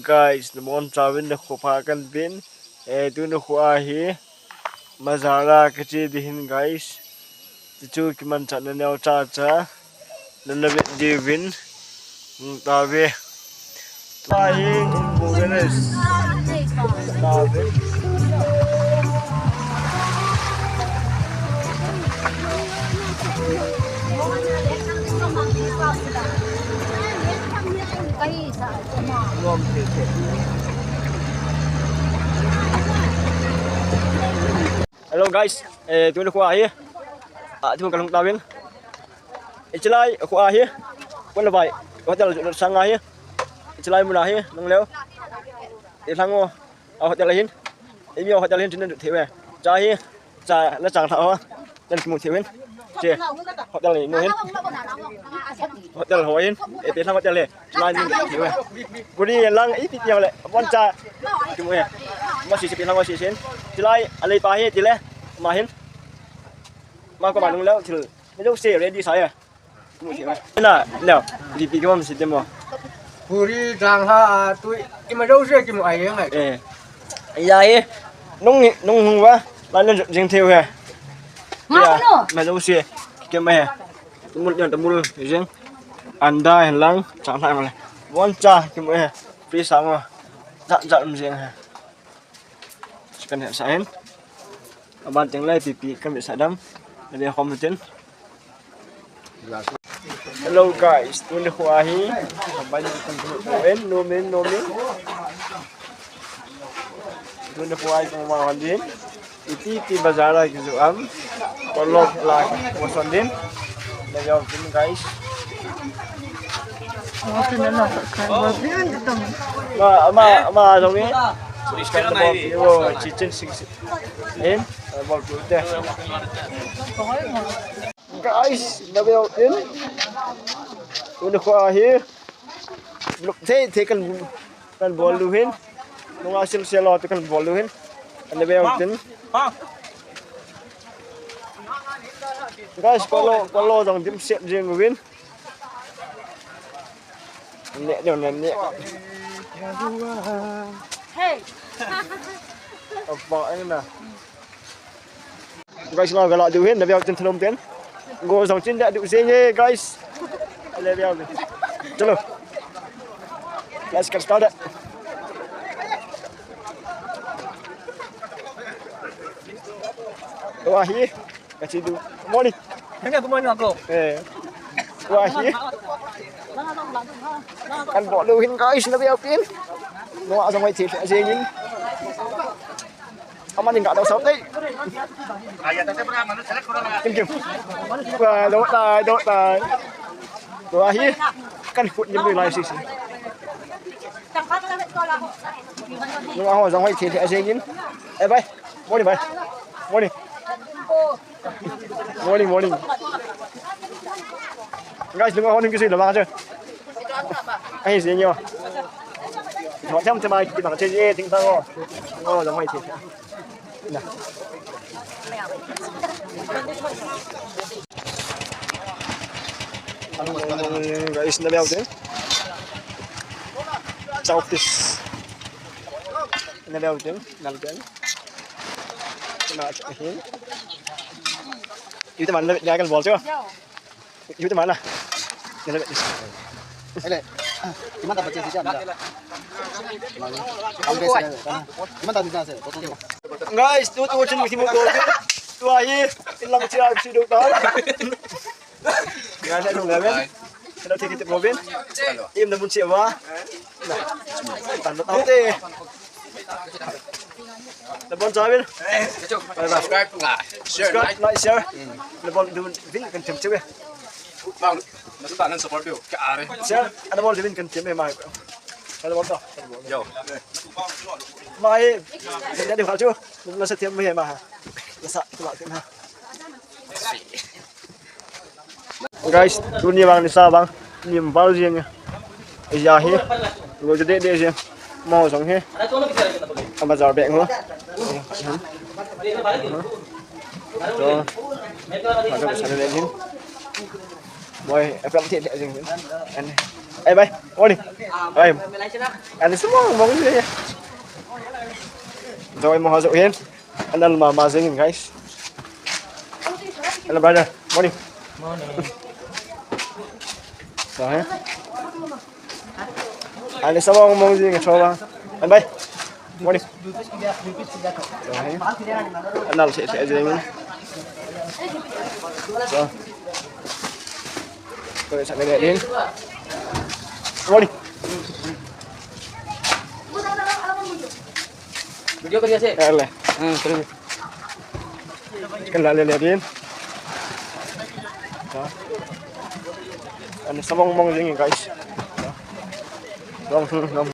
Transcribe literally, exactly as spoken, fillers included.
Guys, nabonchauvin nikho pha kahin peh in. Eh, tuni nikho hi bazar a kache ding ahin guys. Chuchu kimanchahna neocha cha nana vet diuvin. Hung tauve. Tua hi in bu venes. Tauve. Hello guys, eh, tuni nikho hi. Ah, tuni kalhung tauvin. Hichelai kho ahi. Kon le vai. Hotel sang ahi. Hichelai mun ahi. Nang leo. Ilang o. A hotel ahin. Imi hotel ahin tin du thei ve. Cha hi. Cha la chang tha ho. Nan kimu thei ven. Che. Hotel ni nu hin. Hotel ho hin. E te lang hotel le. Chulai ni thei ve. Kuri lang ipi ti le. Bon cha. Kimu he. Ma si si pi lang ma si sin. Chulai alei pa hi ti le. Ma hin. Ma ko ma nung leo thil. Majouse ready sa e. Kimu thei ve. Na, leo. Di pi kimu si te mo. Puri jang ha a tui. Imajouse kimu ai ngai. Eh. Ya e. Nung nung hung va. Lan jing thei ve. Ma ko no. Majouse. Kimu he. Tamul, tamul jing. Anda hen lang, chang thang le. Bon cha kimu he. Free sa mo. Jat jat um jing he. Kan he sa hin. Aban teng le pipi kan sa dam. Nabe khom tin. Hello guys, tuni nikho ahi. Ban kan tu en nomin nomin. Tuni nikho ahi ko ma han din. Iti ti bazar a kiju am. Kolok la ko son din. Nabe khom tin guys. Ma ma ma jong ni. Chicken sing sing. Em, bol tu te. Guys, nabe khom tin. Tuni nikho ahi. Vlog thei thei kan kan bol u hin. Nunga sil sil lo te kan bol u hin. Nabe khom tin. Guys, kolo kolo jong dim set jing u hin. Ne ne ne ne. Hey. Apa ena. Guys, nga gala diu hin, nabe khom tin thanom ten. Go jong chin da diu jing e, guys. Nabe khom tin. Chalo. Let's get started. Tua hi. Kachi diu. Morning. Good morning, uncle. Eh. Tua hi. Kan bol u hin, guys, nabe khom tin. Nunga jong mai thi jing in. Aman in ga dau sau tei. Kim kim. Wa, do tai, do tai. Tua hi. Kan khut nim lai si si. Nunga ho jong hoi thi thi a jing in. Eh, bye. Morning, bye. Morning. Morning, morning. Guys, nunga ho nim kisui la ma che. Ahi jing yo. Ho them them ai ki bang che ye ting tang o. Nunga ho jong hoi thi. Guys, nabe khom tin. Chow fish. Nabe khom tin, nal ten. Na ahin. Yu te man nabe kan bol chu. Yu te man na. Nabe. Ele. Iman ta bache si jam da. Iman ta ni sa se. Guys, tu tu chin mi mo ko. Tua hi, ilang chia si do ta. Nga le nung le ben. Hello, take it mo ben. Im na mun chia wa. Tan na tau te. Nabonchauvin. Subscribe, like, share. Subscribe, like, share. Nabon diu vin kan them chia ve. Bang, nabon support diu. Ka are. Share, nabon diu vin kan them ve mai. Nabon to. Yo. Mai. Jadi hal chu. Nasa them ve ma. Nasa tu la them ha. Guys, tuni vang nisa vang, nim val jeng e. Ija hi, lo je de de jeng. Mo jong hi. A bazar bek ho. To. Ma ka sa le hin. Moi, a pram the the jeng. An. Ai, bye. Morning. Bye. Ani semua mau ni ya. Joi mo hajo hin. Anal mama jing, guys. Hello, brother. Morning. Morning. So, eh? Ani semua mau jing, coba. Bye. Morning. Anal se se jeng. So. Ko sa ne din. Morning. Video kariya se. Ale. Hmm, kariya. Kala le le din. So. Ani semua mau jing, guys. So. Dong, dong.